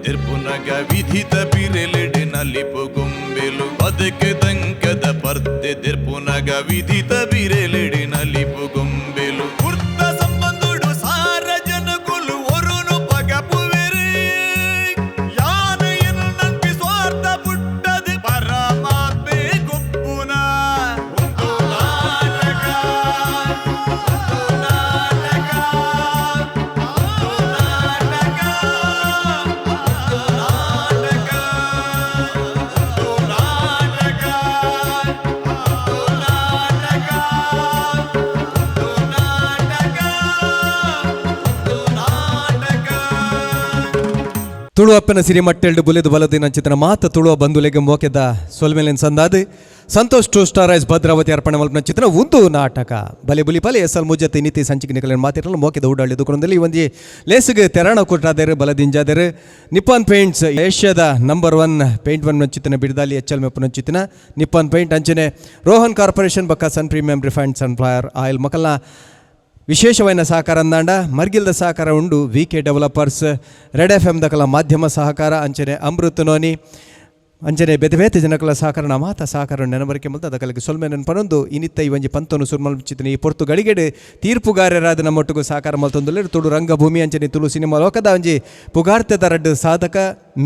ದೆರ್ಪುನಗ ವಿಧಿತ ಬಿರೆಲೆಡೆ ನಲಿಪು ಗೊಂಬೆಲು ಬದುಕು ದಂಕದ ಪರ್ದೆ ದೆರ್ಪುನಗ ವಿಧಿತ ಬಿರೆಲೆಡೆ ನಲಿಪು ಗೊಂಬೆಲು ಕುರ್ತ ಸಂಬಂಧುಡು ಸಾರ ಜನಕುಲು ಒರುನು ಪಗಪುವೆರು ಯಾನ ಎನ್ನಂಪಿ ಸ್ವಾರ್ಥ ಪುಟ್ಟದು ಪರಮಾತ್ಮೆ ಗುಪ್ಪುನ ಒಂದು ನಾಟಕ ಒಂದು ನಾಟಕ ಒಂದು ನಾಟಕ ಒಂದು ನಾಟಕ ಒಂದು ನಾಟಕ ಒಂದು ನಾಟಕ ಒಂದು ನಾಟಕ ಒಂದು ನಾಟಕ. ತುಳು ಅಪ್ಪನ ಸಿರಿಮಟ್ಟೆಲ್ಡು ಬುಲೆದು ಬಲದಿನ ಚಿತ್ರ ಮಾತ ತುಳುವ ಬಂಧುಲೆಗೆ ಮೋಕೆದ ಸೊಲ್ಮೆಲೆನ್ ಸಂದಾದು Santosh two star rice Bhadravati ಅರ್ಪಣೆ ಮಲ್ಪನ ಚಿತ್ರ ಒಂದು ನಾಟಕ ಬಲೆ ಬುಲಿ ಪಲೆ ಎಸ್ ಎಲ್ ಮುಜ್ಜತಿ ನೀತಿ ಸಂಚಿಕೆ ನಿಕಲೆನ್ ಮಾತಿರಲು ಮೋಕೆದ ಊಡಾಳಿ ದುಕೊಂದಲ್ಲಿ ಒಂಜಿ ಲೇಸಿಗೆ ತೆರಣ ಕೊಟ್ಟಾದರು ಬಲದಿಂಜಾದರು. ನಿಪ್ಪಾನ್ ಪೇಂಟ್ಸ್ ಏಷ್ಯಾದ ನಂಬರ್ 1 ಪೇಂಟ್ ಒನ್ ಚಿತ್ರನ ಬಿಡದಾಲಿ ಎಚ್ ಎಲ್ ಮೆಪ್ಪನ ಚಿತ್ರನ ನಿಪ್ಪಾನ್ ಪೇಂಟ್, ಅಂಚನೆ ರೋಹನ್ ಕಾರ್ಪೊರೇಷನ್ ಬಕ್ಕ Sun Premium refined sunflower oil ಮಕ್ಕಳ ವಿಶೇಷವಾದ ಸಹಕಾರ ಅಂದಾಂಡ ಮರ್ಗಿಲ್ದ ಸಹಕಾರ ಉಂಡು. V K developers, red F M ದಕಲ ಮಾಧ್ಯಮ ಸಹಕಾರ, ಅಂಚನೆ ಅಮೃತ್ ನೋನಿ, ಅಂಚನೆ ಬೇತೆ ಬೇತೆ ಜನಕಲ ಸಹಕಾರ, ಮಾತ ಸಹಕಾರ ನೆನಬರಿಕೆ ಮಲ್ತ ಅದಕಲಿಗೆ ಸೊಲ್ಮೆ ನೆನಪನೊಂದು ಇನಿತ್ತ ಈ ಒಂಜಿ ಪಂತನು ಸುರ್ಮಲ್ ಚಿತ್ತನೆ. ಈ ಪೊರ್ತು ಗಳಿಗೆಡು ತೀರ್ಪುಗಾರರಾದ ನಮ್ಮೊಟ್ಟಿಗೂ ಸಹಕಾರ ಮಲ್ತೊಂದುಲ್ಲೆರ್ ತುಳು ರಂಗಭೂಮಿ ಅಂಚನೆ ತುಳು ಸಿನಿಮಾ ಲೋಕದ ಒಂಜಿ ಪುಗಾರ್ತೆದ ರಡ್ಡ್ ಸಾಧಕ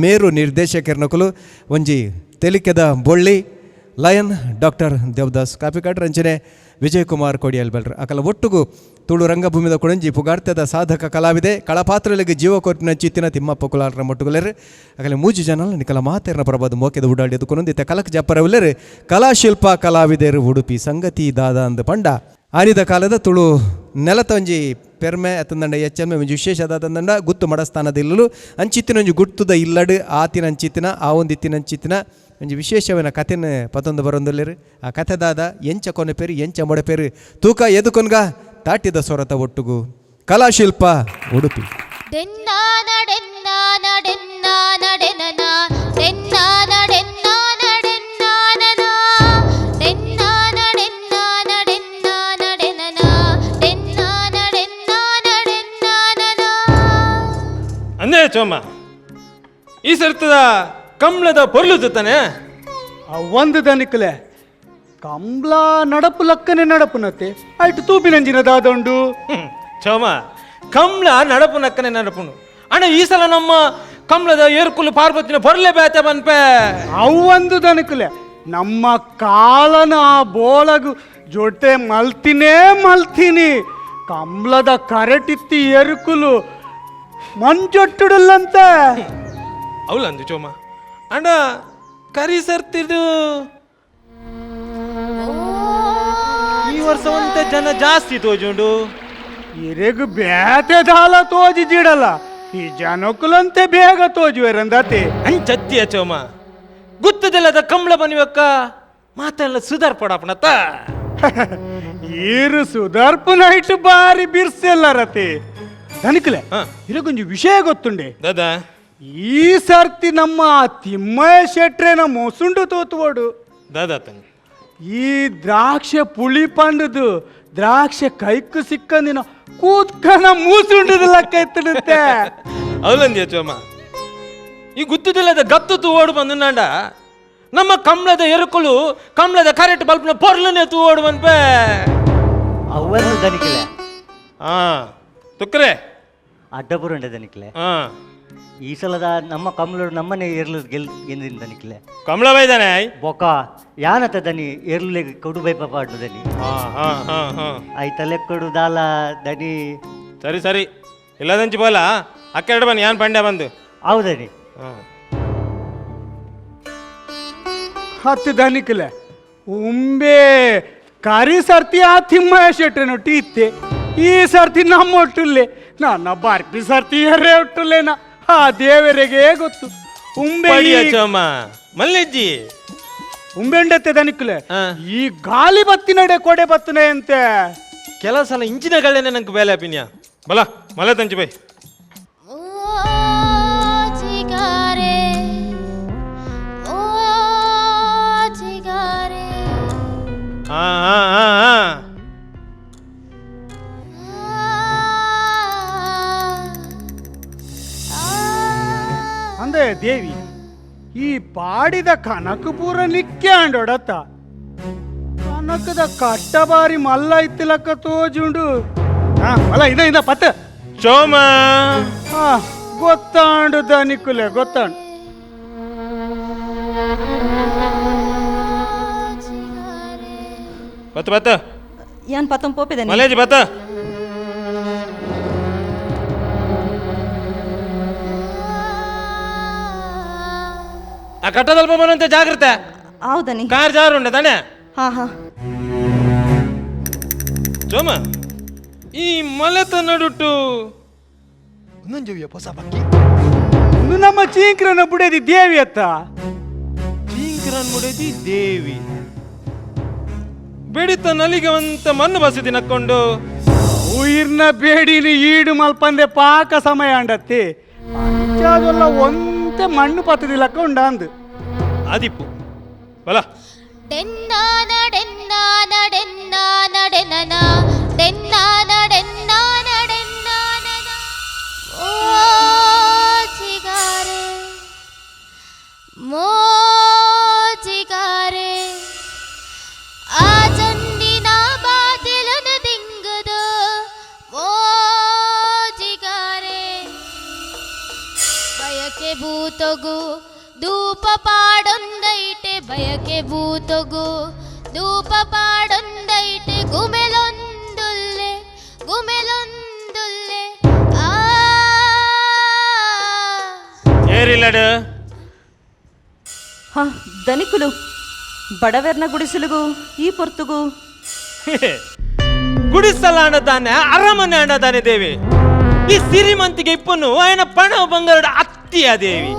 ಮೇರು ನಿರ್ದೇಶಕರ್ನಕುಲು, ಒಂಜಿ ತೆಲಿಕೆದ ಬೊಳ್ಳಿ ಲಯನ್ ಡಾಕ್ಟರ್ ದೇವದಾಸ್ ಕಾಪಿಕಾಡ್ರ, ಅಂಚನೆ ವಿಜಯ್ ಕುಮಾರ್ ಕೊಡಿಯಲ್ ಬೆಲ್ರ್. ಅಕಲ ಒಟ್ಟುಗು ತುಳು ರಂಗಭೂಮಿದ ಕೊಡಂಜಿ ಪುಗಾರ್ತೆದ ಸಾಧಕ ಕಲಾವಿದೆ, ಕಳಪಾತ್ರಗಳಿಗೆ ಜೀವ ಕೊಟ್ಟಿನ ಚಿತ್ತಿನ ತಿಮ್ಮಪ್ಪ ಕುಲಾಲ್ರ ಮೊಟ್ಟುಗುಲೆರ್. ಅಕಲೆ ಮೂಜಿ ಜನ ನಿಕಲ ಮಾತೆರ್ನ ಪ್ರಭಾದ ಮೋಕೆದ ಉಡಾಡಿ ಎದುಕೊನೊಂದು ಕಲಕ್ ಜಪ್ಪರವುಲೆರ್. ಕಲಾಶಿಲ್ಪ ಕಲಾವಿದೆರ್ ಉಡುಪಿ. ಸಂಗತಿ ದಾದ ಅಂದ್ ಪಂಡ, ಆನಿದ ಕಾಲದ ತುಳು ನೆಲತ ಒಂಜಿ ಪೆರ್ಮೆ ಅತ್ತಂದಂಡ ಎಚ್ಚೆಮ್ಮೆ ಒಂಜಿ ವಿಶೇಷ ದಾದಂದಂಡ ಗುತ್ತು ಮಡಸ್ಥಾನದ ಇಲ್ಲಲು ಅಂಚಿತ್ತಿನ ಒಂಜಿ ಗುತ್ತುದ ಇಲ್ಲಡು ಆತಿನ ಅಂಚಿತ್ತಿನ ಆ ಒಂದು ಇತ್ತಿನ ಅಂಚಿತ್ತಿನ ಒಂಜಿ ವಿಶೇಷವಿನ ಕಥೆನ ಪತೊಂದು ಬರೊಂದುಲ್ಲೆರ್. ಆ ಕಥೆ ದಾದ, ಎಂಚ ಕೊನೆ ಪೇರು, ಎಂಚ ಮೊಡೆ ಪೇರು, ತೂಕ ಎದುಕೊನ್ಗ ತಾಟಿದ ಸೊರತ ಒಟ್ಟುಗು ಕಲಾಶಿಲ್ಪ ಉಡುಪಿ. ಡೆನ್ನಾನ ಡೆನ್ನಾನ ಡೆನ್ನಾನ ಡೆನನ ಡೆನ್ನಾನ ಡೆನ್ನಾನ ಡೆನ್ನಾನನ ಡೆನ್ನಾನ ಡೆನ್ನಾನ ಡೆನ್ನಾನ ಡೆನನ ಡೆನ್ನಾನ ಡೆನ್ನಾನ ಡೆನ್ನಾನನ. ಅಂದೇ ಚೋಮ, ಈ ಸರ್ತದ ಕಂಬ್ಳದ ಪೊರ್ಲು ತಾನೆ. ಒಂದು ದನಿಕ್ಲೆ ಕಂಬ್ಲ ನಡಪು ಲಕ್ಕನೆ ನಡಪುನತ್ತೆ ಐಟ್ ತೂಪಿನಂಜಿನ ದಾದಂಡು. ಚೋಮ, ಕಂಬ್ಳ ನಡಪು ನಕ್ಕನೆ ನಡಪುನು ಅಣ್ಣ, ಈ ಸಲ ನಮ್ಮ ಕಂಬ್ಳದ ಏರ್ಕುಲು ಪಾರ್ವತಿನ ಪೊರ್ಲೆ ಬೇತೆ ಬನ್ಪೆ. ಅವಂದು ದನಿಕ್ಲೆ ನಮ್ಮ ಕಾಲನ ಆ ಬೋಳಗು ಜೊತೆ ಮಲ್ತಿನೇ ಮಲ್ತೀನಿ. ಕಂಬ್ಳದ ಕರೆಟಿತ್ತಿ ಎರುಕುಲು ಮಂಜೊಟ್ಟುಡಲ್ಲಂತೆ. ಅವಲಂದು ಚೋಮ, ಅಣ್ಣ ಕರಿ ಸರ್ತಿದು ಈ ವರ್ಷ ಒಂತೆ ಜನ ಜಾಸ್ತಿ ತೋಜುಂಡು. ಇರೆಗು ಬೇತೆ ದಾಲ ತೋಜಿ ಜಿಡಲ್ಲ, ಈ ಜನಕುಲಂತೆ ಬೇಗ ತೋಜುವೆರಂದತೆ. ಅಂಚತ್ತಿಯ ಚೋಮ, ಗುತ್ತದೆಲ್ಲದ ಕಂಬ್ಳ ಬನ್ನಿವಕ್ಕ ಮಾತೆಲ್ಲ ಸುಧಾರ್ ಪಡಪಣತ್ತ. ಈರು ಸುಧಾರ್ಪುನೈಟ್ ಬಾರಿ ಬಿರ್ಸೆಲ್ಲರತೆ ದನಿಕಲೆ. ಇರಗೊಂಜಿ ವಿಷಯ ಗೊತ್ತುಂಡೆ? ದಾದಾ? ಈ ಸರ್ತಿ ನಮ್ಮ ತಿಮ್ಮಯ್ಯ ಶೆಟ್ರೆನ ಮೊಸುಂಡು ತೋತುವಡು. ದಾದಾ ತನ್? ಈ ದ್ರಾಕ್ಷೆ ಪುಳಿ ಪಂಡದು ದ್ರಾಕ್ಷೆ ಕೈಕು ಸಿಕ್ಕಂದಿನ ಕೂತ್ಕನ ಮೂಸುಂಡದ ಲೆಕ್ಕ ಎತ್ತಿಡುತ್ತೆ. ಅವಲಂದಿಯ ಚೋಮ, ಈ ಗುತ್ತದೆಲ್ಲದ ಗತ್ತು ತೂವೋಡು ಬಂದು ನಮ್ಮ ಕಂಬ್ಳದ ಎರುಕುಲು ಕಂಬ್ಳದ ಕರೆಕ್ಟ್ ಬಲ್ಪ್ನ ಪೊರ್ಲನೆ ತೂವೋಡು ಬನ್ಪೆ. ಅವ್ವನ್ನು ದನಿಕ್ಲೆ. ಹಾ ತುಕ್ರೆ. ಅಡ್ಡಪುರಂಡೆ ದನಿಕ್ಲೆ. ಈ ಸಲದ ನಮ್ಮ ಕಮ್ಲೋಡು ನಮ್ಮನೆ ಏರ್ಲು ಗೆಲ್ ಗೆಂದಿನ ದನಿಕ್ಲೆ. ಕಮಲ ಬೈದಾನೆ. ಬೊಕ ಯಾನತ ದನಿ ಏರ್ಲೆಗ್ ಕೊಡು ಬೈಪ ಪಾಡ್ನು ದನಿ. ಹಾ ಹಾ ಹಾ ಹಾ. ಐತಲೆ ಕೊಡು ದಾಲ ದನಿ. ಸರಿ ಸರಿ, ಇಲ್ಲದಂಚಿ ಬೋಲ ಅಕ್ಕೆರಡು ಬನ್ನಿ, ಯಾನ್ ಪಂಡ್ಯ ಬಂದು. ಹೌದನಿ. ಹತ್ತು ದನಿಕಲೆ, ಉಂಬೆ ಕರಿ ಸರ್ತಿ ಆ ತಿಮ್ಮಯ್ಯ ಶೆಟ್ರೆನೊಟ್ಟಿ ಇತ್ತೆ, ಈ ಸರ್ತಿ ನಮ್ಮ ಒಟ್ಟುಲ್ಲೆ. ನನ್ನ ಬರ್ಪಿ ಸರ್ತಿ ಎರೆ ಒಟ್ಟುಲ್ಲೇನ ಆ ದೇವರಿಗೆ ಗೊತ್ತು ಉಂಬೆ. ಪಡಿಯ ಚೋಮ ಮಲ್ಲಿಜ್ಜಿ. ಉಂಬೆಂಡತ್ತೆ ದನಿಕುಲೆ. ಈ ಗಾಲಿ ಬತ್ತಿನಡೆ ಕೊಡೆ ಬತ್ತನೆ ಅಂತೆ. ಕೆಲವು ಸಲ ಇಂಚಿನ ಗಳ್ಳೆನೆ ನಂಗೆ ಬೇಲೆ ಅಪಿನ್ಯ ಬಲ ಮಲೆ ತಂಚಿ ಬೈ. ಓ ಜಿಗಾರೆ, ಓ ಜಿಗಾರೆ. ಹಾ ಹಾ ಹಾ ಹಾ. ಅಂದ. ಅತ್ತೆ ದೇವಿ, ಈ ಪಾಡಿದ ಕನಕ ಪೂರ ನಿಕ್ಕೆ ಅಂಡೋಡತ್ತ. ಕನಕದ ಕಟ್ಟ ಬಾರಿ ಮಲ್ಲ ಇತ್ತಿಲಕ್ಕ ತೋಜುಂಡು. ಅಲ್ಲ ಇದ ಇದ ಪತ್ತ ಚೋಮ. ಹಾ ಗೊತ್ತಾಂಡು ದನಿಕುಲೆ ಗೊತ್ತಾಂಡು. ಬತ್ತ ಬತ್ತ ಯಾನ್ ಪತ್ತಂ ಪೋಪೆದನಿ ಮಲೇಜಿ ಬತ್ತ. ಆ ಕಟ್ಟದಲ್ಪ ಬರುವಂತೆ ಜಾಗ್ರತೆ. ಹೌದನಿ. ಕಾರ್ ಜಾರು ಉಂಡೆ ತಾನೆ. ಹಾ ಹಾ. ಚೋಮ, ಈ ಮಲೆತ ನಡುಟು ಒಂದೊಂದು ಹೊಸ ಬಕ್ಕಿ. ಒಂದು ನಮ್ಮ ಚೀಂಕ್ರನ ಬುಡೇದಿ ದೇವಿ ಅತ್ತ. ಚೀಂಕ್ರನ್ ಬುಡೇದಿ ದೇವಿ ಬೇಡಿತ ನಲಿಗೆ ಅಂತ ಮಣ್ಣು ಬಸದಿ ನಕ್ಕೊಂಡು. ಉಯಿರ್ನ ಬೇಡಿನಿ ಈಡು ಮಲ್ಪಂದೆ ಪಾಕ ಸಮಯ ಅಂಡತ್ತಿ. ಅಂಚಾದೆಲ್ಲ ಒಂತೆ ಮಣ್ಣು ಪತ್ತದಿಲಕ್ಕ ಉಂಡಾಂದು. ಆದಿಪ್ಪು ಬಲ. ಮೋಜಿಗಾರೆ ಆ ಚಂದಿನ ಬಾತಿಲನ ದಿಂಗದ ಮೋಜಿಗಾರೆ ಬಯಕೆ ಭೂತೊಗು ಧೂಪ ಪಾಡೊಂದೈಟೆ ಬಯಕೆ ಭೂತೊಗು ಧೂಪ ಪಾಡೊಂದೈಟೆ ಗುಮೆಲೊಂದುಲ್ಲೆ ಗುಮೆಲೊಂದುಲ್ಲೆ ಆ ಏರಿಲ್ಲಡು. ಹಾ ದನಿಕುಲು ಬಡವೆರ್ನ ಗುಡಿಸಲುಗು ಈ ಪೊರ್ತುಗು ಗುಡಿಸಲ ಅಣ್ಣದಾನೆ ಅರಮನೆ ಅಣ್ಣದಾನೆ ದೇವಿ. ಈ ಸಿರಿಮಂತಿಗೆ ಇಪ್ಪನು ಆಯನ ಪಣ ಬಂಗಾರದ ಅತ್ತಿಯ ದೇವಿ.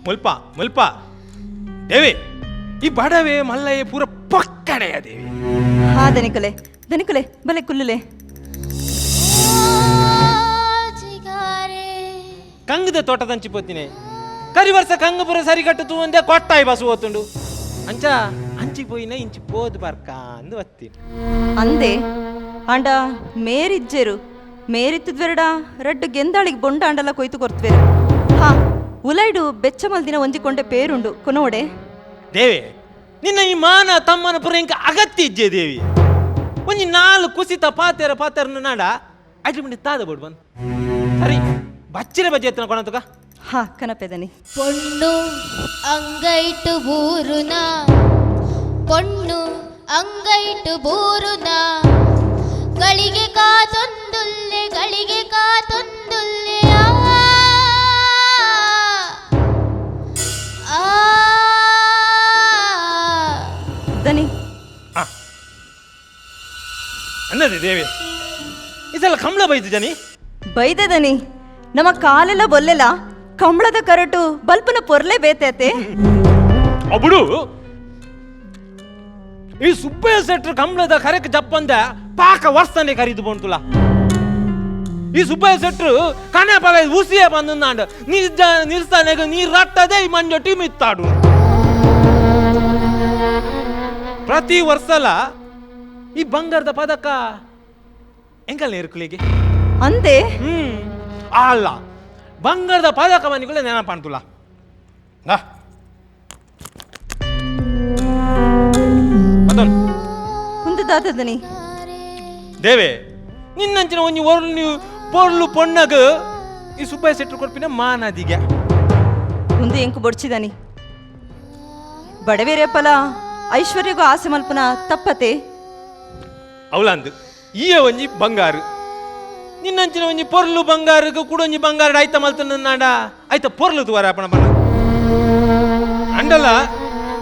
ಮುಲ್ಪ ಮುಲ್ಪ ದೇವಿ, ಈ ಬಡವೆ ಮಲ್ಲಯ್ಯ ಪೂರ ಪಕ್ಕಡೆಯ ದೇವಿ. ಹಾ ದನಿಕುಲೆ ದನಿಕುಲೆ ಬಲೆ ಕುಲ್ಲುಲೆ. ಕಂಗದ ತೋಟದಂಚಿ ಪೋತಿನಿ ಕರಿ ವರ್ಷ ಕಂಗಪುರ ಸರಿಗಟ್ಟು ತೂವಂದೆ ಕೊಟ್ಟಾಯಿ ಬಸು ಓತುಂಡು. ಅಂಚ ಅಂಚಿ ಪೋಯಿನ ಇಂಚಿ ಪೋದು ಬರ್ಕ ಅಂದು ವತ್ತೀನಿ. ಅಂದೆ ಆಂಡ ಮೇರಿಜ್ಜೆರು ಮೇರಿತ್ತದ್ವೆರಡ ರಡ್ಡು ಗೆಂದಾಳಿಗೆ ಬೊಂಡ ಅಂಡಲ ಕೊಯ್ತು ಕೊರ್ತ್ವೆರು. ಹಾ ಉಲೈಡು ಬೆಚ್ಚಮಲ್ದಿನ ಒಂಜಿಕೊಂಡೆ ಪೇರುಂಡು ಕೊನೋಡೆ. ದೇವಿ ನಿನ್ನ ಈ ಮಾನ ತಮ್ಮನ ಪುರ ಇಂಕ ಅಗತ್ಯ ಇಜ್ಜೆ ದೇವಿ. ಒಂಜಿ ನಾಲ್ ಕುಸಿತ ಪಾತೆರ ಪಾತೆರನ ನಾಡ ಅಡ್ಲಿ ಮುಂಡೆ ತಾದ ಬೋಡು ಬಂದು ಸರಿ ಬಚ್ಚಿರ ಬಜ್ಜೆ ಎತ್ತನ ಕೊಣತುಕ. ಹಾ ಕನಪೆದನಿ. ಪೊಣ್ಣು ಅಂಗೈಟು ಬೂರುನ ಪೊಣ್ಣು ಅಂಗೈಟು ಬೂರುನ ಗಳಿಗೆ ಕಾತೊಂದುಲ್ಲೆ ಗಳಿಗೆ ಕಾತೊಂದುಲ್ಲೆ ಆ ಆ ದನಿ ಅನ್ನದೆ ದೇವಿ ಈ ಸಲ ಕಂಬಳ ಬೈದು ಜನಿ. ಬೈದೆ ದನಿ, ನಮ್ಮ ಕಾಲೆಲ್ಲ ಬೊಲ್ಲೆಲ್ಲ ಕಂಬಳದ ಕರಟು ಬಲ್ಪನ ಪೊರ್ಲೆ ಬೇತೈತೆ. ಅಬುಡು ಈ ಸುಬ್ಬಯ್ಯ ಸೆಟ್ರು ಕಂಬಳದ ಕರೆಕ್ ಜಪ್ಪಂದ ಪಾಕ ವರ್ಷನೆ ಕರೀದು ಬಂತುಲ. ಈ ಸುಬ್ಬಯ್ಯ ಸೆಟ್ರು ಕನೆ ಪಲ ಉಸಿಯ ಬಂದಂದಾಂಡ ನಿರ್ಜ ನಿರ್ಸ್ಥಾನೆಗ ನೀರು ರಟ್ಟದೆ ಈ ಮಂಜೊಟ್ಟಿ ಮಿತ್ತಾಡು. ಪ್ರತಿ ವರ್ಷಲ ಈ ಬಂಗಾರದ ಪದಕ ಎಂಕಲ್ ನೇರ್ಕುಲಿಗೆ ಅಂದೆ. ಅಲ್ಲ ಬಂಗಾರದ ಪದಕ ಮನಿಗಳ ನೆನಪಂತುಲ. ದಾದನಿ ದೇವೆ ನಿನ್ನಂಚಿನ ಒಂಜಿ ಒರ್ಲು ಪೊರ್ಲು ಪೊಣ್ಣಗ ಈ ಸುಬ್ಬಯ್ಯ ಸೆಟ್ರು ಕೊಡ್ಪಿನ ಮಾನದಿಗೆ. ಮುಂದೆ ಎಂಕು ಬೊಡ್ಚಿದನಿ ಬಡವೇರೆ ಪಲ ಐಶ್ವರ್ಯಗೂ ಆಸೆ ಮಲ್ಪನ ತಪ್ಪತೆ. ಅವಲಂದು ಈಯ ಒಂಜಿ ಬಂಗಾರು ನಿನ್ನಂಚಿನ ಒಂಜಿ ಪೊರ್ಲು ಬಂಗಾರಗೂ ಕೂಡ ಒಂಜಿ ಬಂಗಾರ ಆಯ್ತ ಮಲ್ತನ ನಾಡ ಆಯ್ತ ಪೊರ್ಲು ತುವಾರ ಅಪ್ಪಣ ಬಣ್ಣ ಅಂಡಲ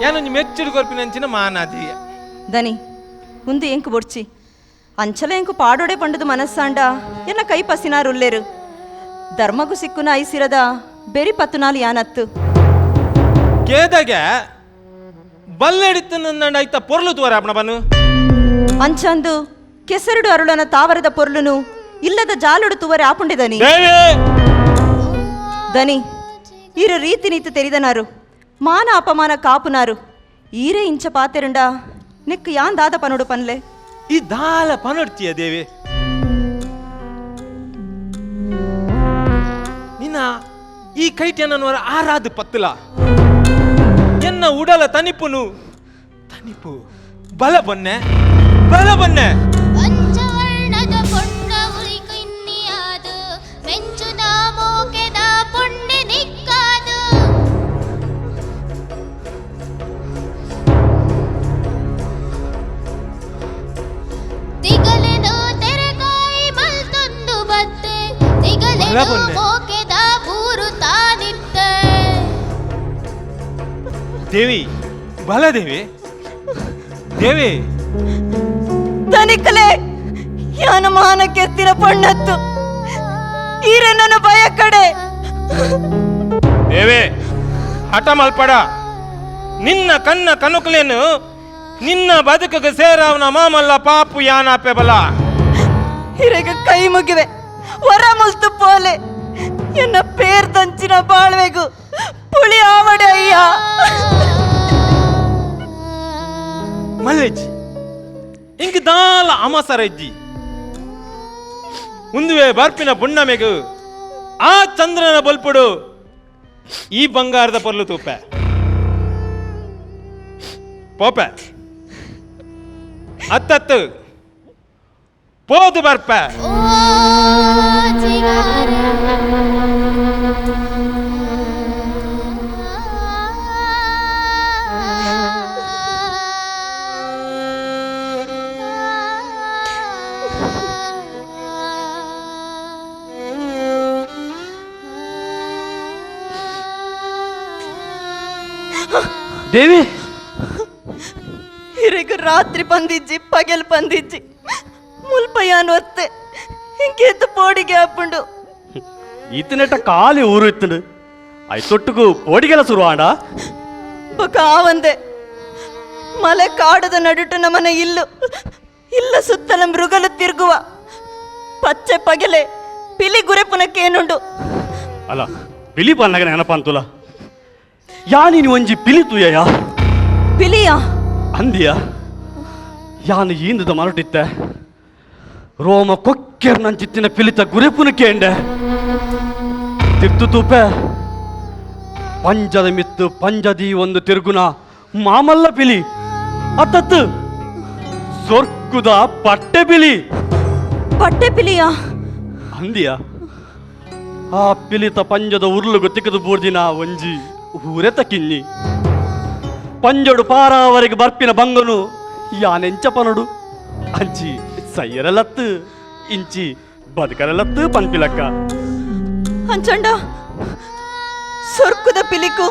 ಯಾನೊಂಜಿ ಮೆಚ್ಚುಡು ಕೊರ್ಪಿನಂಚಿನ ಮಾನಾದಿಗೆ. ದನಿ ಮುಂದೆ ಎಂಕು ಬೊಡ್ಚಿ ಅಂಚಲ ಎಂಕು ಪಾಡೋಡೆ ಪಂಡದು ಮನಸ್ಸಾಂಡ ಎನ್ನ ಕೈ ಪಸಿನಾರುಲ್ಲೇರು ಧರ್ಮಗೂ ಸಿಕ್ಕುನ ಐಸಿರದ ಬೆರಿ ಪತ್ತುನಾಲು ಯಾನತ್ತು. ಕೇದಗೆ ಬಲ್ಲೆಡಿತ್ತು ನಂಡ ಆಯ್ತ ಪೊರ್ಲು ತುವಾರ ಅಪ್ಪಣ ಬನ್ನು. ಅಂಚಂದು ಕೆಸರುಡು ಅರುಳನ ತಾವರದ ಪೊರ್ಲುನು ಇಲ್ಲದ ಜಾಲುಡು ತುವರೆ ಆಪುಂಡಿದನಿ. ದನಿ ಈರು ರೀತಿ ನೀತು ತೆರಿದನಾರು ಮಾನ ಅಪಮಾನ ಕಾಪುನಾರು ಈರೇ ಇಂಚ ಪಾತೆರುಂಡ ನಿಕ್ ಯಾನ್ ದಾದ ಪನುಡು ಪನ್ಲೆ. ಈ ದಾಲ ಪನೊಡ್ತಿಯ ದೇವಿ. ಈ ಕೈಟ್ ಎನ್ನವರ ಆರಾದ ಪತ್ತಲ ಎನ್ನ ಉಡಲ ತನಿಪುನು ತನಿಪು ಬಲ ಬೊನ್ನೆ ಬಲ ಬೊನ್ನೆ. ಪಂಚವರ್ಣದ ಪೊಣ್ಣ ಉರಿಕಿನ್ನಿಯಾದ ಮೆಂಚುನ ಮೋಕೆದ ಪುಣ್ಯ ನಿಕ್ಕಾದ. ತಿಗಲೆನು ತೆರೆಕಾಯಿ ಮಲ್ತೊಂದು ಬತ್ತೆ ತಿಗಲೆನು ಬಲ ಬೊನ್ನೆ. ಮೋಕೆದ ಬೂರು ತಾನಿತ್ತೆ. ದೇವಿ ಬಲ ದೇವಿ ದೇವಿ. ತನಿಕಲೆ ಯಾನ ಮಾನ ಕೆತ್ತಿನ ಪಣ್ಣತ್ತು ಈರೆ ನನ್ನ ಭಯ ಕಡೆ. ದೇವಿ ಹಠ ಮಲ್ಪಡ, ನಿನ್ನ ಕನ್ನ ಕನುಕಲೇನು ನಿನ್ನ ಬದುಕಿಗೆ ಸೇರವನ ಮಾಮಲ್ಲ ಪಾಪು ಯಾನಾಪೆ ಬಲ. ಹಿರೇಗ ಕೈ ಮುಗಿವೆ ವರ ಮುಲ್ತು ಪೋಲೆ ಎನ್ನ ಪೇರ್ ದಂಚಿನ ಬಾಳ್ವೆಗು ಪುಳಿ ಆವಡೆ ಅಯ್ಯ. ಮಲ್ಲೆಜ್ಜಿ ಇಂಕ್ ದಾಲ ಅಮಸರಜ್ಜಿ ಉಂದುವೆ ಬರ್ಪಿನ ಪುಣ್ಣಮೆಗು ಆ ಚಂದ್ರನ ಬಲ್ಪುಡು ಈ ಬಂಗಾರದ ಪೊರ್ಲು ತೂಪೆ ಪೋಪೆ ಅತ್ತತ್ತು ಪೋದು ಬರ್ಪೆ. ಓ ಜಿಗಾರ. ದೇವಿ ಹಿರೇಗ ರಾತ್ರಿ ಬಂದಿಜ್ಜಿ ಪಗಲ್ ಬಂದಿಜ್ಜಿ ಮುಲ್ಪಯಾನ್ ಒತ್ತೆ ಇಂಕೆತ್ತು ಪೋಡಿಗೆ ಹಾಪುಂಡು. ಈತನೆಟ್ಟ ಖಾಲಿ ಊರು ಇತ್ತಂಡು ಐತೊಟ್ಟುಗು ಪೋಡಿಗೆಲ್ಲ ಶುರು ಆಂಡ. ಬೊಕ ಆವಂದೆ ಮಲೆ ಕಾಡದ ನಡುಟು ನಮನ ಇಲ್ಲು ಇಲ್ಲ ಸುತ್ತಲ ಮೃಗಲು ತಿರುಗುವ ಪಚ್ಚೆ ಪಗಲೆ ಪಿಲಿ ಗುರೆಪುನಕ್ಕೇನುಂಡು. ಅಲ್ಲ ಪಿಲಿ ಪನ್ನಗ ನೆನಪಂತುಲ ಯಾ ನೀನು ಒಂಜಿ ಪಿಲಿ ತೂಯಯ್ಯ. ಪಿಲಿಯ ಅಂದಿಯ ಯಾನು ಈಂದದ ಮರಟಿತ್ತೆ ರೋಮ ಕೊಕ್ಕೆರ್ ನಂಚಿತ್ತಿನ ಪಿಲಿತ ಗುರೆಪುನಕ್ಕೆ ಎಂಡೆ ತಿರ್ತು ತೂಪೆ ಪಂಜದ ಮಿತ್ತು ಪಂಜದಿ ಒಂದು ತಿರುಗುನ ಮಾಮಲ್ಲ ಪಿಲಿ ಅತ್ತತ್ತು ಸೊರ್ಕುದ ಪಟ್ಟೆ ಪಿಲಿ. ಪಟ್ಟೆ ಪಿಲಿಯ ಅಂದಿಯ ಆ ಪಿಲಿತ ಪಂಜದ ಉರ್ಲುಗು ತಿಕ್ಕದು ಬೂರ್ದಿನ ಒಂಜಿ ಊರೆತ ಕಿನ್ನಿ ಪಂಜಡು ಪಾರಾವರೆಗೆ ಬರ್ಪಿನ ಬಂಗನು ಯಾನೆಂಚ ಪನಡು ಅಂಚಿ ಸಯ್ಯರಲತ್ತು ಇಂಚಿ ಬದುಕರಲತ್ತು ಪನ್ಪಿಲಕ್ಕ. ಅಂಚಂಡ ಸೊರ್ಕುದ ಪಿಲಿಕು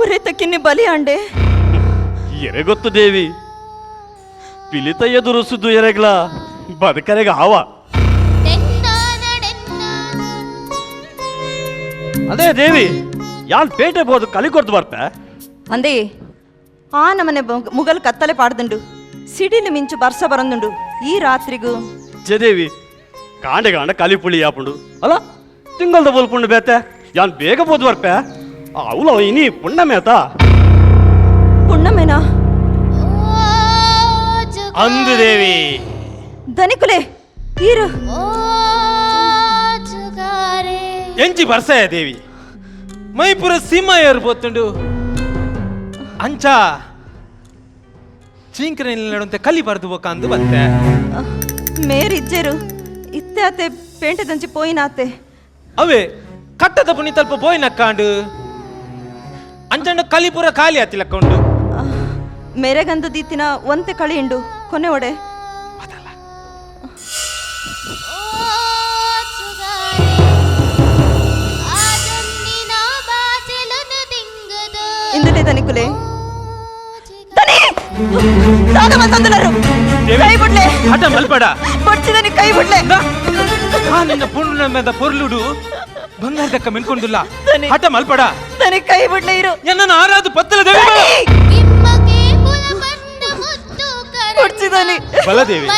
ಉರೆತ ಕಿನ್ನಿ ಬಲಿ ಅಂಡೆ. ಎರೆಗೊತ್ತು ದೇವಿ ಪಿಲಿತ ಎದುರುಸುದು ಎರೆಗ್ಲ ಬದುಕರೆಗ ಆವ. ಅದೇ ದೇವಿ ಯಾನ್ ಪೇಟೆ ಬೋದು ಕಲಿ ಕೊಡ್ದು ಬರ್ಪೆ. ಅಂದೇ ಆ ನಮನೆ ಮುಗಲ್ ಕತ್ತಲೆ ಪಾಡ್ದುಂಡು ಸಿಡಿಲು ಮಿಂಚು ಬರ್ಸ ಬರಂದುಂಡು ಈ ರಾತ್ರಿಗೂ. ಜದೇವಿ ಕಾಂಡೆ ಕಾಂಡ ಕಲಿ ಪುಳಿ ಯಾಪುಂಡು ಅಲ್ಲ ತಿಂಗಳ್ದ ಬೋಲ್ಪುಂಡು ಬೇತೆ ಯಾನ್ ಬೇಗ ಬೋದು ಬರ್ಪೆ ಅವಲ ಇನಿ ಪುಣ್ಣಮೇತ. ಪುಣ್ಣಮೇನಾ ಅಂದು ದೇವಿ ಧನಿಕುಲೆ ಈರು ಎಂಚಿ ಬರ್ಸಾಯ ದೇವಿ ಮೈಪುರ ಸೀಮ ಏರ್ ಪೋತುಂಡು ಅಂಚ ಚೀಂಕ್ರೆ ನಡುವಂತೆ ಕಲಿ ಬರ್ದು ಬೊಕ ಅಂದು ಬತ್ತೆ. ಮೇರಿಜ್ಜೆರು ಇತ್ತೆ ಆತೆ ಪೇಂಟೆ ದಂಚಿ ಪೋಯಿನಾತೆ. ಅವೇ ಕಟ್ಟದ ಪುನಿ ತಲ್ಪ ಪೋಯಿನಕ್ಕಾಂಡು ಅಂಚಂಡು ಕಲಿಪುರ ಖಾಲಿ ಆತಿಲಕ್ಕೊಂಡು. ಮೇರೆಗಂದು ದೀತಿನ ಒಂತೆ ಕಳಿ ಇಂಡು ಕೊನೆ ಒಡೆ. ಇಂದುಲೇ ಧನಿಕುಲೆ ಧನಿ ದಾದ ಮತ್ತೊಂದುಲರು ಕೈ ಬಿಡ್ಲೆ ಹಠ ಮಲ್ಪಡ ಬಡ್ಚಿದನಿ ಕೈ ಬಿಡ್ಲೆ. ಆ ನಿನ್ನ ಪುಣ್ಣದ ಪೊರ್ಲುಡು ಬಂಗಾರದಕ್ಕ ಮಿನ್ಕೊಂಡುಲ್ಲ ಧನಿ. ಹಠ ಮಲ್ಪಡ ಧನಿ ಕೈ ಬಿಡ್ಲೆ ಇರು ಎನ್ನ ಆರಾದು ಪತ್ತಲ ದೇವಿ ಬಡ್ಚಿದನಿ ಬಲದೇವಿ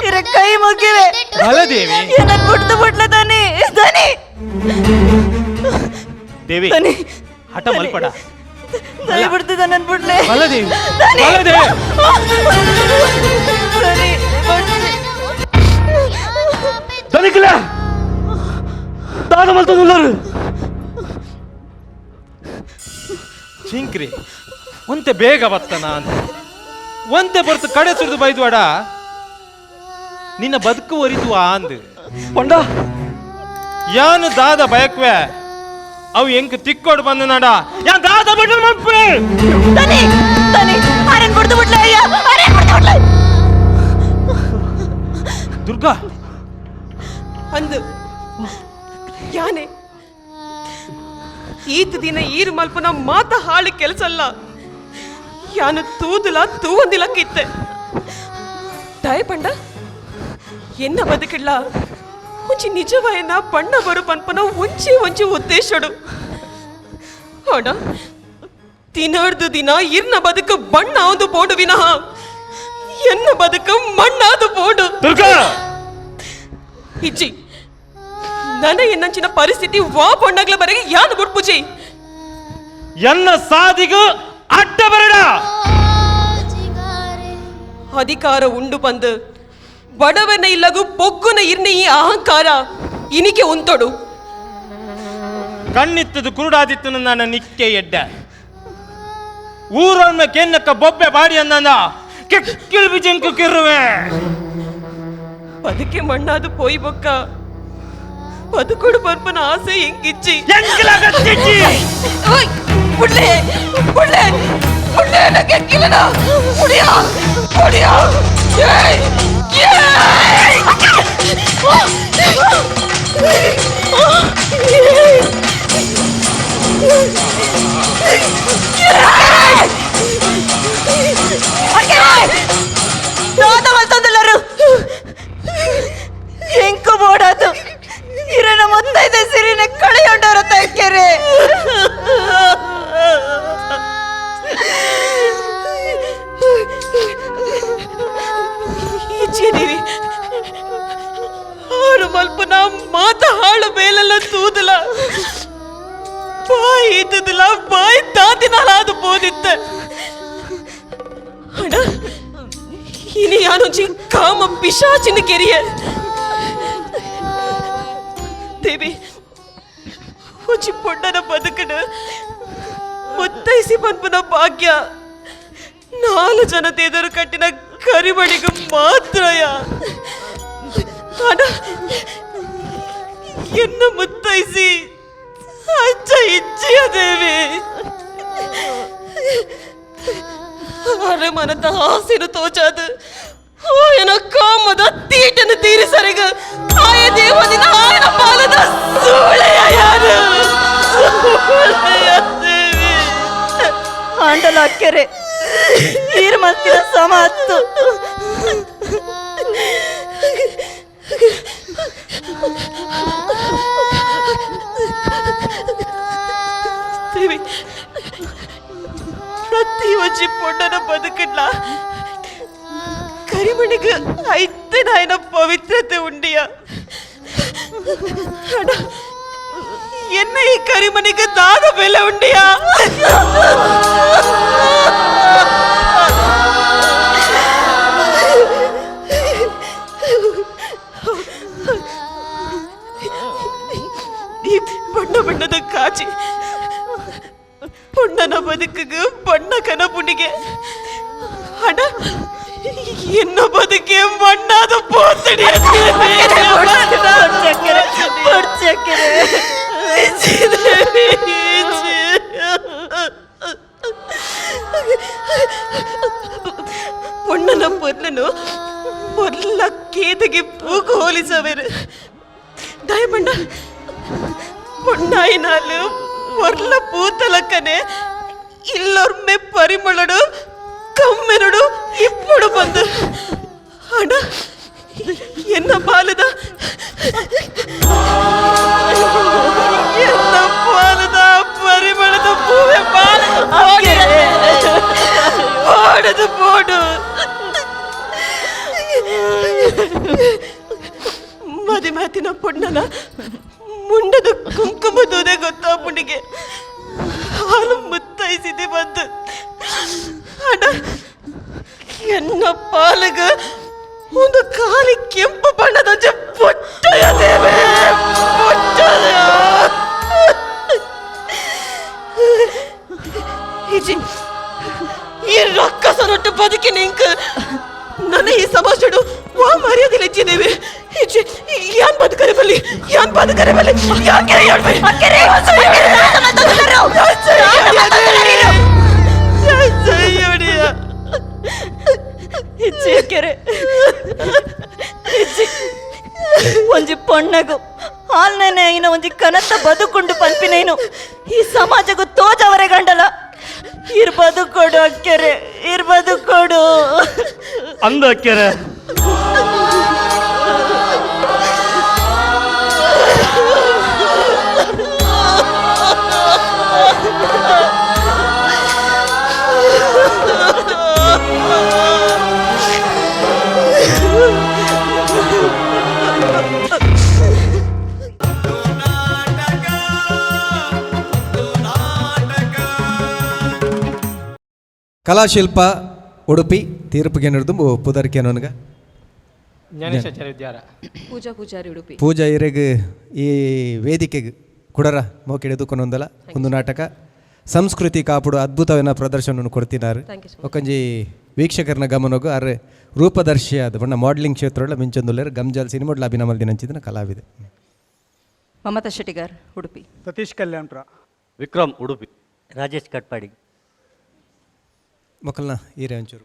ಇರ ಕೈ ಮುಗಿವೆ ಬಲದೇವಿ ಎನ್ನ ಬಿಡ್ದು ಬಿಡ್ಲೆ ಧನಿ ಧನಿ ದೇವಿ ಧನಿ ಹಠ ಮಲ್ಪಡ ಧನಿ ಬಿಡ್ತಿದ್ದ ನನ್ ಬಿಡ್ಲೆ ಬಲದೇವಿ ಧನಿ. ಬಲದೇವಿ ಧನಿ ಬಡ್ಚಿ. ಧನಿಕಲೆ ದಾದ ಮಲ್ತೊಂದುಲ್ಲರು ಚಿಂಕ್ರಿ ಒಂತೆ ಬೇಗ ಬತ್ತನ ಅಂತ ಒಂತೆ ಬರ್ತು ಕಡೆ ಸುರಿದು ಬೈದ್ವಾಡ ನಿನ್ನ ಬದುಕು ಒರಿತು ಅಂದು ಪಂಡ ಯಾನು ದಾದ ಬಯಕ್ವೆ ಅವು ಎಂಕ್ ತಿಕ್ಕೋಡು ಬಂದ ನಾಡ ಯಾನ್ ದಾದ ಬಡ್ಡ ಮಲ್ಪೆ ತನಿ ತನಿ ಆರನ್ ಬಡ್ದು ಬಿಡ್ಲೆ ಅಯ್ಯ ಆರನ್ ಬಡ್ದು ಬಿಡ್ಲೆ. ದುರ್ಗಾ. ಅಂದು ಯಾನೆ ಈತ ದಿನ ಈರು ಮಲ್ಪನ ಮಾತ ಹಾಳು ಕೆಲಸ ಅಲ್ಲ ಯಾನು ತೂದುಲ ತೂವಂದಿಲ್ಲ ಕಿತ್ತೆ ದಯಪಂಡ ಎನ್ನ ಬದುಕಿಡ್ಲ ಒಂಜಿ ನಿಜವಾಯನ ಬಣ್ಣ ಬರು ಪನ್ಪನ ಒಂಜಿ ಒಂಜಿ ಉದ್ದೇಶಡು. ಅಡ ದಿನರ್ದು ದಿನ ಇರ್ನ ಬದುಕು ಬಣ್ಣ ಒಂದು ಬೋಡು ವಿನಃ ಎನ್ನ ಬದುಕು ಮಣ್ಣಾದು ಬೋಡು. ದುರ್ಗಾ. ಇಜ್ಜಿ ನನ್ನ ಎನ್ನಂಚಿನ ಪರಿಸ್ಥಿತಿ ವಾ ಬಣ್ಣಗ್ಲ ಬರೆಗೆ ಯಾನು ಬುಡ್ಪುಜಿ. ಎನ್ನ ಸಾದಿಗು ಅಡ್ಡ ಬರಡ. ಅಧಿಕಾರ ಉಂಡು ಬಂದು ಬಡವನ ಇಲ್ಲಗು ಪೊಗ್ಗುನ ಇರ್ನ ಈ ಅಹಂಕಾರ ಇನಿಕೆ ಉಂತೊಡು. ಕಣ್ಣಿತ್ತದು ಕುರುಡಾದಿತ್ತು ನನ್ನ ನಿಕ್ಕೆ ಎಡ್ಡ ಊರನ್ನ ಕೆನ್ನಕ್ಕ ಬೊಬ್ಬೆ ಬಾಡಿ ಅಂದ ಕೆಕ್ಕಿಲ್ ಬಿಜಂಕು ಕಿರುವೆ. ಬದುಕೆ ಮಣ್ಣಾದು ಪೋಯಿ ಬೊಕ್ಕ ಬದುಕೊಡು ಬರ್ಪನ ಆಸೆ ಎಂಕಿಚ್ಚಿ. ಓಯ್ ಬುಡ್ಲೆ ಬುಡ್ಲೆ ಬುಡ್ಲೆ ಕೆಕ್ಕಿಲ್ಲನ ಬುಡಿಯಾ ಬುಡಿಯಾ. ಏಯ್ ಏಯ್ ದಾದ ಮಲ್ತೊಂದುಲ್ಲರು ಎಂಕು ಬೋಡಾತು ಇರನ ಮೊತ್ತೈದೆ ಸಿರಿನ ಕಳೆಯೊಂಡವರ ತಕ್ಕೆರೆ. ಇಚ್ಛೆದೇವಿ ಹಾಳು ಮಲ್ಪನ ಮಾತ ಹಾಳು ಮೇಲೆಲ್ಲ ತೂದಲ ಬಾಯಿ ಇದ್ದದಲ್ಲ ಬಾಯಿ ತಾತಿನಾಲ ಅದು ಬೋದಿತ್ತ. ಅಣ್ಣ ಇನಿ ಯಾನೊಂಜಿ ಕಾಮ ಪಿಶಾಚಿನ ಕೆರಿಯ ದೇವಿ ಒಂಜಿ ಪೊಣ್ಣನ ಬದುಕಡು ಮುತ್ತೈಸಿ ಪನ್ಪನ ಭಾಗ್ಯ ನಾಲು ಜನತೆ ಎದುರು ಕಟ್ಟಿನ ಕರಿಮಣಿಗೆ ಮಾತ್ರಯ. ಅಣ್ಣ ಎನ್ನ ಮುತ್ತೈಸಿ ಅಜ್ಜ ಇಚ್ಛೆಯ ದೇವಿ ಅರೆ ಮನದ ಆಸೆನು ತೋಚಾದು ಆಯನ ಕಾಮದ ತೀಟನ್ನು ತೀರಿಸರಿಗ ಆಯ ದೇವದಿನ ಆಯನ ಪಾಲದ ಸೂಳೆಯ ಯಾರು ಸೂಳೆಯ ದೇವಿ. ಆಂಡಲ ಅಕ್ಕೆರೆ ನೀರು ಮಲ್ತಿನ ಸಮ ಅತ್ತು. ದೇವಿ ಪ್ರತಿ ಒಂಜಿ ಪೊಣ್ಣನ ಬದುಕಡ್ಲ ಕರಿಮಣಿಗೆ ಐತೆ ನಾಯನ ಪವಿತ್ರತೆ ಉಂಡಿಯ. ಅಣ್ಣ ಎನ್ನ ಈ ಕರಿಮಣಿಗೆ ದಾದ ಬೆಲೆ ಉಂಡಿಯ. ಈ ಬಣ್ಣ ಬಣ್ಣದ ಕಾಚಿ ಪೊಣ್ಣನ ಬದುಕಿಗೆ ಬಣ್ಣ ಕನಪುಣಿಗೆ ಅಣ್ಣ ಎನ್ನ ಬದುಕೆ ಮಣ್ಣಾದ ಪೋತಡಿ. ಪೊಣ್ಣನ ಪೊರ್ಲನು ಪೊರ್ಲ ಕೇದಗೆ ಪೂಕು ಹೋಲಿಸವೇರು. ದಯಮಂಡ ಪೊಣ್ಣಾಯಿನಾಲು ಪೊರ್ಲ ಪೂತಲಕ್ಕನೆ ಇಲ್ಲೊರ್ಮೆ ಪರಿಮಳಡು ಕಮ್ಮೆನಡು ఇప్పుడు ಬಂದು ಅಣ್ಣ ಎನ್ನ ಬಾಲದ ಎನ್ನ ಪಾಲದ ಪರಿಮಳದ ಪೂವೆ ಬಾಲ ಬಾಡದು ಬೋಡು. ಮದಿ ಮಾತಿನ ಪೊಣ್ಣನ ಮುಂಡದ ಕುಂಕುಮ ದೂದೆ ಗೊತ್ತಾ ಪುಣಿಗೆ ಹಾಲು ಮುತ್ತೈಸಿದೆ ಬಂದು ಅಣ್ಣ ಎನ್ನ ಪಾಲಗ ಒಂದು ಖಾಲಿ ಕೆಂಪು ಬಣ್ಣದ ಪೊಟ್ಟಯ ದೇವೆ ಪೊಟ್ಟಯ. ಇಜ್ಜಿ ಈ ರಕ್ಕಸನೊಟ್ಟು ಬದುಕಿ ನಿಂಕ್ ನನ್ನ ಈ ಸಮಾಜಡು ವಾ ಮರ್ಯಾದೆ ಇಜ್ಜಿದೇವೆ. ಇಜ್ಜಿ, ಯಾನ್ ಬದುಕರೆ ಬಲ್ಲಿ, ಯಾನ್ ಬದುಕರೆ ಬಲ್ಲಿ, ಯಾಕೆ ಅಕ್ಕೆರೆ, ಇಜ್ಜಿ ಅಕ್ಕೆರೆ, ಇಜ್ಜಿ. ಒಂಜಿ ಪೊಣ್ಣಗು ಹಾಲ್ನೇ ಐನ ಒಂಜಿ ಕನತ್ತ ಬದುಕುಂಡು ಪನ್ಪಿನೇನು ಈ ಸಮಾಜಕ್ಕೂ ತೋಜವರೆ ಗಂಡಲ. ಇರ್ ಬದುಕೊಡು ಅಕ್ಕೆರೆ, ಇರ್ ಬದುಕೊಡು. ಅಂದ ಅಕ್ಕೆರೆ. ಕಲಾಶಿಲ್ಪ ಉಡುಪಿ ತೀರ್ಪುಗೆ ನಡೆದು ಪುದರ್ಕೆ ನನಗ ಜ್ಞಾನೇಶಾಚಾರ್ಯ ವಿದ್ಯಾರ. ಪೂಜಾ ಪೂಜಾರಿ ಉಡುಪಿ. ಪೂಜಾ ಇರೆಗ್ ಈ ವೇದಿಕೆಗೆ ಕುಡರ ಮೋಕಿಡೆ ಕೊನೊಂದಲ ಒಂದು ನಾಟಕ ಸಂಸ್ಕೃತಿ ಕಾಪುಡು ಅದ್ಭುತವಿನ ಪ್ರದರ್ಶನವನ್ನು ಕೊಡ್ತಿದ್ದಾರೆ. ಒಕ್ಕಂಜಿ ವೀಕ್ಷಕರನ ಗಮನಗೂ ಅರೆ ರೂಪದರ್ಶಿ ಆದ ಬಣ್ಣ ಮಾಡಲಿಂಗ್ ಕ್ಷೇತ್ರಗಳ ಮಿಂಚೊಂದುಲ್ಲೇರು ಗಮ್ಜಾಲ್ ಸಿನಿಮಾ ಅಭಿನಮಲ್ ದಿನಂಚಿನ ಕಲಾವಿದೆ. ಮಮತಾ ಶೆಟ್ಟಿಗಾರ್ ಉಡುಪಿ. ಸತೀಶ್ ಕಲ್ಯಾಣ್ಪುರ. ವಿಕ್ರಮ್ ಉಡುಪಿ. ರಾಜೇಶ್ ಕಟ್ಪಾಡಿ. ಮೊಕ್ಕಲ್ನ ಈರೆ ಒಂಚೂರು.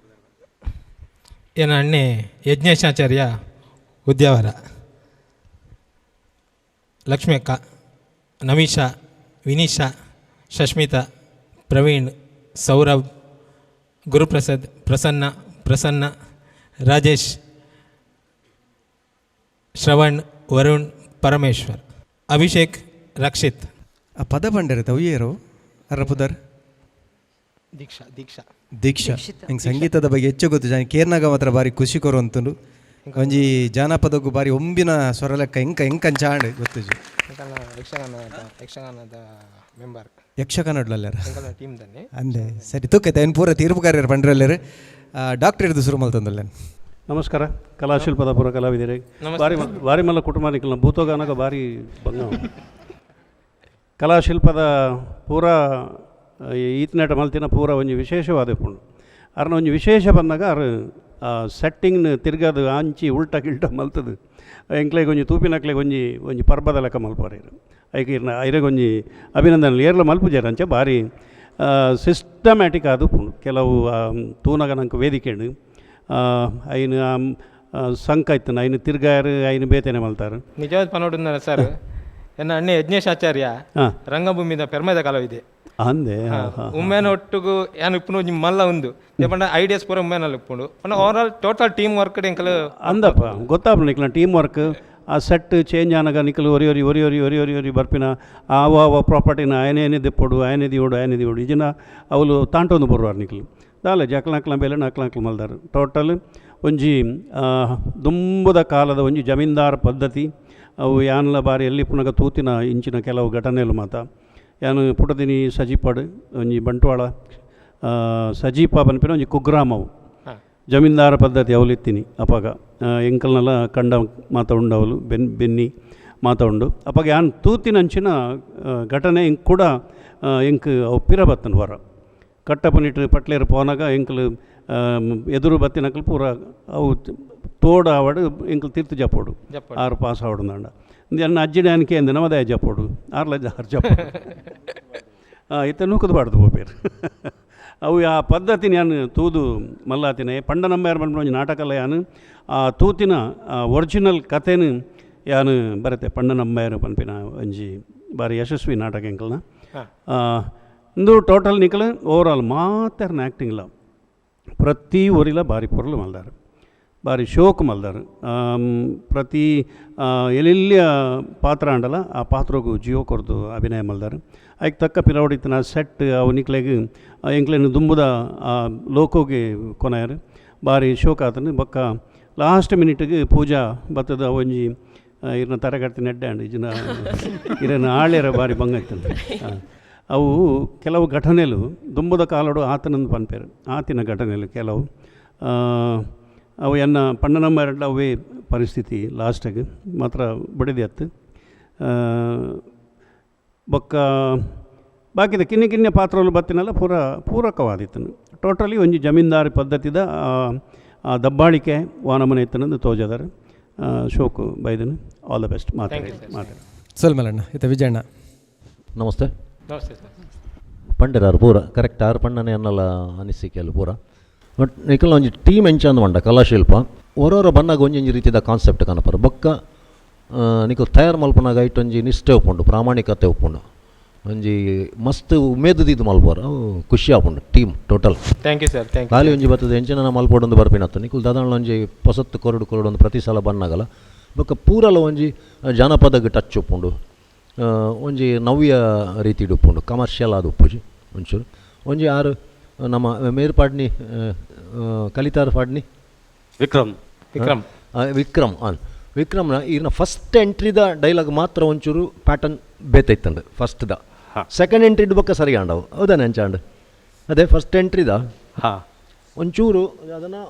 ಏನ ಅಣ್ಣೆ ಯಜ್ಞೇಶಾಚಾರ್ಯ ಉದ್ಯಾವರ, ಲಕ್ಷ್ಮಿ ಅಕ್ಕ, ನಮೀಶಾ, ವಿನೀಶಾ, ಶಶ್ಮಿತಾ, ಪ್ರವೀಣ್, ಸೌರಭ್, ಗುರುಪ್ರಸಾದ್, ಪ್ರಸನ್ನ, ಪ್ರಸನ್ನ, ರಾಜೇಶ್, ಶ್ರವಣ್, ವರುಣ್, ಪರಮೇಶ್ವರ್, ಅಭಿಷೇಕ್, ರಕ್ಷಿತ್. ಆ ಪದ ಬಂಡರೆ ತವ್ಯೇರು ಅರ್ರ ಪುದರ್ ದೀಕ್ಷಾ. ದೀಕ್ಷಾ. ದೀಕ್ಷಾ. ಹಿಂಗೆ ಸಂಗೀತದ ಬಗ್ಗೆ ಹೆಚ್ಚು ಗೊತ್ತು ಜಾನ ಕೇರ್ನಾಗ ಮಾತ್ರ ಬಾರಿ ಖುಷಿ ಕೊರುವಂತುಂಡು. ಒಂಜಿ ಜಾನಪದಕ್ಕೂ ಬಾರಿ ಒಂಬಿನ ಸ್ವರ ಲೆಕ್ಕ ಎಂಕ ಎಂಕಂಚಾಂಡ್ ಗೊತ್ತು. ಯಕ್ಷಗಾನದ ಮೆಂಬರ್. ಯಕ್ಷಗಾನಡ್ಲಲ್ಲಾರ ಟೀಮ್ ದನ್ನಿ. ಅಂದೆ ಸರಿ ತುಕ್ಕೈತೆ ಏನು ಪೂರ ತೀರ್ಪುಗಾರ್ಯರು ಪಂಡ್ರಲ್ಲೇರು. ಡಾಕ್ಟರ್ ಇರ್ದು ಶುರು ಮಲ್ತಂದಲ್ಲ. ನಮಸ್ಕಾರ ಕಲಾಶಿಲ್ಪದ ಪುರ ಕಲಾವಿದರೆ. ಬಾರಿ ಬಾರಿ ಮಲ್ಲ ಕುಟುಂಬ ನಿಖಲ್ನ ಭೂತೋಗಾನಗ ಬಾರಿ ಬಂಗ ಕಲಾಶಿಲ್ಪದ ಪೂರ ಈತನೇಟ ಮಲ್ತಿನ ಪೂರ ಒಂಜಿ ವಿಶೇಷವಾದ ಪುಂಡು. ಅರ್ನ ಒಂಜಿ ವಿಶೇಷ ಬಂದಾಗ ಅರ್ ಸೆಟ್ಟಿಂಗ್ನ ತಿರ್ಗದು ಆಂಚಿ ಉಲ್ಟ ಗಿಲ್ಟ ಮಲ್ತದು ಎಂಕ್ಲೆಗ್ ಒಂಜಿ ತೂಪಿನಕ್ಲೆಗ್ ಒಂಜಿ ಒಂಜಿ ಪರ್ಬದ ಲೆಕ್ಕ ಮಲ್ಪರೇರು. ಐಕ್ ಇರ್ನ ಐರೆಗ್ ಒಂಜಿ ಅಭಿನಂದನೆ. ಏರ್ಲ ಮಲ್ಪುಜೇರು ಅಂಚೆ ಬಾರಿ ಸಿಸ್ಟಮ್ಯಾಟಿಕ್ ಆದು ಪುಂಡು. ಕೆಲವು ತೂನಗ ನಂಗೆ ವೇದಿಕೆಂಡು ಐನು ಸಂಕ ಇತ್ತನ ಐನು ತಿರ್ಗಾಯರು ಐನು ಬೇತೇನೆ ಮಲ್ತಾರು. ನಿಜವಾದ ಪನೋಡುಂದನ ಸರ್, ಎನ್ನ ಅಣ್ಣೆ ಯಜ್ಞೇಶಾಚಾರ್ಯ ರಂಗಭೂಮಿದ ಪೆರ್ಮೆದ ಕಲಾವಿದೆ. ಅಂದೆ. ಉಮ್ಮೇನ ಒಟ್ಟುಗು ಯಾನ್ ಇಪ್ಪುನು ಒಂಜಿ ಮಲ್ಲ ಉಂದು ಪಂಡ ಐಡಿಯಾಸ್ ಪೂರ ಉಮ್ಮೇನಲ್ಲಿ ಇಪ್ಪುಂಡು. ಪಂಡ over all total team work ಎಂಕಲ್. ಅಂದಪ್ಪ ಗೊತ್ತಾಪುಂಡು ನಿಕ್ಲ ಟೀಮ್ ವರ್ಕ್. ಆ ಸೆಟ್ ಚೇಂಜ್ ಆನಗ ನಿಕಲು ಒರಿ ಒರಿ ಒರಿ ಒರಿ ಒರಿ ಒರಿ ಒರಿ ಬರ್ಪಿನ ಆವ ಆವ ಪ್ರಾಪರ್ಟಿನ ಆಯನೇನೆ ದೆಪ್ಪೊಡು ಆಯನೆ ದಿವೋಡು ಆಯನೆ ದಿವೋಡು ಇಜಿನ ಅವಲು ತಾಂಟೊಂದು ಬರುವಾರು ನಿಕಲು ದಾಲೆ ಜಕ್ಲಕ್ಲ ಬೇಲೆ ನಕ್ಲಕ್ಲ ಮಲ್ದಾರು. ಟೋಟಲ್ ಒಂಜಿ ದುಂಬುದ ಕಾಲದ ಒಂಜಿ ಜಮೀನ್ದಾರ ಪದ್ಧತಿ ಅವು ಯಾನ್ಲ ಬಾರಿ ಎಲ್ಲಿ ಪುನಗ ತೂತಿನ ಇಂಚಿನ ಕೆಲವು ಘಟನೆಲು ಮಾತ. ಯಾನು ಪುಟದಿನಿ ಸಜೀಪಾಡು ಒಂಜಿ ಬಂಟ್ವಾಳ ಸಜೀಪ ಪನ್ಪಿನ ಒಂಜಿ ಕುಗ್ರಾಮವು ಜಮೀನ್ದಾರ ಪದ್ಧತಿ ಅವಲಿತ್ತೀನಿ ಅಪಗ ಎಂಕಲ್ನೆಲ್ಲ ಕಂಡ ಮಾತ ಉಂಡು ಅವಲು ಬೆನ್ನಿ ಮಾತ ಉಂಡು. ಅಪಗ ಯಾನ್ ತೂತಿನಂಚಿನ ಘಟನೆ ಎಂಕ್ ಕೂಡ ಎಂಕ್ ಅವು ಪಿರ ಬತ್ತನ್ ವರ ಕಟ್ಟಪನಿಟ್ಟು ಪಟ್ಲೇರು ಪೋನಾಗ ಎಂಕಲು ಎದುರು ಬತ್ತಿನಕಲು ಪೂರ ಅವು ತೋಡು ಆವಡು ಎಂಕಲು ತೀರ್ತು ಜಪ್ಪೋಡು ಆರು ಪಾಸ್ ಆವಡು ನಾಂಡ. ಎನ್ನ ಅಜ್ಜಿಡ ಅನಿಕೆ ಅಂದೆ ನಮ್ಮದೇ ಜಪ್ಪೋಡು ಆರ್ಲ ಆರು ಜಪ್ಪೋಡು ಇತ್ತ ನೂಕದು ಬಾಡ್ದು ಪೋಪೇರು. ಅವು ಆ ಪದ್ಧತಿ ನಾನು ತೂದು ಮಲ್ಲಾತಿನ ಪಂಡ ನಂಬಾರ ಬಂದು ಒಂಜಿ ನಾಟಕಲ ಯಾನು ಆ ತೂತಿನ ಒರಿಜಿನಲ್ ಕಥೆನು ಯಾನು ಬರತೆ ಪಂಡ ನಂಬಾರು ಪನ್ಪಿನ ಒಂಜಿ ಬಾರಿ ಯಶಸ್ವಿ ನಾಟಕ ಎಂಕಲ್ನ. ಇಂದು ಟೋಟಲ್ ನಿಕಲ್ ಓವರ್ ಆಲ್ ಮಾತೆರ್ನ ಆ್ಯಕ್ಟಿಂಗ್ಲ ಪ್ರತಿ ಊರಿಲ ಬಾರಿ ಪೊರ್ಲು ಮಲ್ದಾರು ಬಾರಿ ಶೋಕ್ ಮಲ್ದಾರು. ಪ್ರತಿ ಎಲ್ಲೆಲ್ಲಿಯ ಪಾತ್ರ ಅಂಡಲ ಆ ಪಾತ್ರಗೂ ಜೀವ ಕೊರ್ದು ಅಭಿನಯ ಮಲ್ದಾರು. ಐಕ್ ತಕ್ಕ ಪಿರವಡಿತ್ತಿನ ಸೆಟ್ ಅವು ನಿಕ್ಲೆಗ್ ಎಂಕ್ಲೆನ್ ದುಂಬುದ ಲೋಕೋಗೆ ಕೊನೆಯರು ಬಾರಿ ಶೋಕ್ ಆತನು. ಬೊಕ್ಕ ಲಾಸ್ಟ್ ಮಿನಿಟ್ಗೆ ಪೂಜಾ ಬತ್ತದ ಒಂಜಿ ಇರ್ನ ತರಗತಿ ನೆಡ್ಡೆ ಅಂಡ್ ಇಜಿನ ಇರನ ಆಳ್ಯರ ಬಾರಿ ಬಂಗ ಇತ್ತಂತೆ. ಅವು ಕೆಲವು ಘಟನೆಲು ದುಂಬುದ ಕಾಲಡು ಆತನಂದು ಪನ್ಪೇರು ಆತಿನ ಘಟನೆಲು ಕೆಲವು ಅವು ಎನ್ನ ಪಣ್ಣನಮ್ಮ ಎರಡ್ಲ ಅವೇ ಪರಿಸ್ಥಿತಿ ಲಾಸ್ಟಾಗಿ ಮಾತ್ರ ಬಡಿದಿ ಅತ್ತು. ಬೊಕ್ಕ ಬಾಕಿದ ಕಿನ್ನಿ ಕಿನ್ನಿ ಪಾತ್ರಲು ಬತ್ತಿನಲ್ಲ ಪೂರ ಪೂರಕವಾದಿತ್ತನು. ಟೋಟಲಿ ಒಂಜಿ ಜಮೀನ್ದಾರಿ ಪದ್ಧತಿದ ಆ ದಬ್ಬಾಳಿಕೆ ವಾನಮನೆ ಇತ್ತನಂದು ತೋಜದಾರೆ. ಶೋಕು ಬೈದನು. ಆಲ್ the best. ಮಾತಾಡಿ ಮಾತಾಡಿ. ಸೊಲ್ಮಲಣ್ಣ ಇತ್ತ ವಿಜಯಣ್ಣ. ನಮಸ್ತೆ. ನಮಸ್ತೆ ಸರ್. ಪಂಡೆರಾರು ಪೂರ ಕರೆಕ್ಟ್ ಆರು ಪಣ್ಣನೆ ಅನ್ನಲ್ಲ ಅನಿಸಿಕೆಲ್ಲ ಪೂರ. ಬಟ್ ನಿಕಲ್ನ ಒಂಜಿ ಟೀಮ್ ಎಂಚ ಅಂದ್ ಪಂಡ ಕಲಾಶಿಲ್ಪ ಒರೋರ ಬನ್ನಾಗ ಒಂಜೊಂಜಿ ರೀತಿದ ಕಾನ್ಸೆಪ್ಟ್ ಕನಪರು. ಬೊಕ್ಕ ನಿಕಲ್ ತಯಾರು ಮಲ್ಪನಾಗ ಐಟ್ ಒಂಜಿ ನಿಷ್ಠೆ ಉಪ್ಪುಂಡು, ಪ್ರಾಮಾಣಿಕತೆ ಉಪ್ಪುಂಡು, ಒಂಜಿ ಮಸ್ತ್ ಉಮೇದ್ ದೀದ್ ಮಲ್ಪುವರ್, ಅವು ಖುಷಿ ಆಪುಂಡು team total. Thank you sir, thank you. ಖಾಲಿ ಒಂಜಿ ಬರ್ತದೆ ಎಂಚಿನ ಮಲ್ಪೊಡೊಂದು ಬರ್ಪಿನತ್ತು ನಿಕುಲ್ ದಾದಾಣ ಒಂಜಿ ಪೊಸತ್ತು ಕೊರಡು ಕೊರಡು ಒಂದು ಪ್ರತಿ ಸಲ ಬನ್ನಾಗಲ. ಬೊಕ್ಕ ಪೂರಲ ಒಂಜಿ ಜಾನಪದಗ್ ಟಚ್ ಉಪ್ಪುಂಡು, ಒಂಜಿ ನವ್ಯ ರೀತಿಡ್ ಉಪ್ಪುಂಡು, ಕಮರ್ಷಿಯಲ್ ಆದ್ ಉಪ್ಪುಜಿ ಒಂಚೂರು. ಒಂಜಿ ಆರು ನಮ್ಮ ಮೇರ್ ಪಾಡ್ನಿ ಕಲಿತಾರ್ ಪಾಡ್ನಿ ವಿಕ್ರಮ್. ವಿಕ್ರಮ್. ವಿಕ್ರಮ್ ಆನ್ ವಿಕ್ರಮ್ನ ಈರ್ನ ಫಸ್ಟ್ ಎಂಟ್ರಿದ ಡೈಲಾಗ್ ಮಾತ್ರ ಒಂಚೂರು ಪ್ಯಾಟರ್ನ್ ಬೇತೈತಂಡು ಫಸ್ಟ್ದ. ಸೆಕೆಂಡ್ ಎಂಟ್ರಿಡ್ ಬೊಕ್ಕ ಸರಿ ಆಂಡವು ಹೌದಾನೆ ಅಂಚಾಂಡ್. ಅದೇ ಫಸ್ಟ್ ಎಂಟ್ರಿದ ಒಂಚೂರು ಅದನ್ನು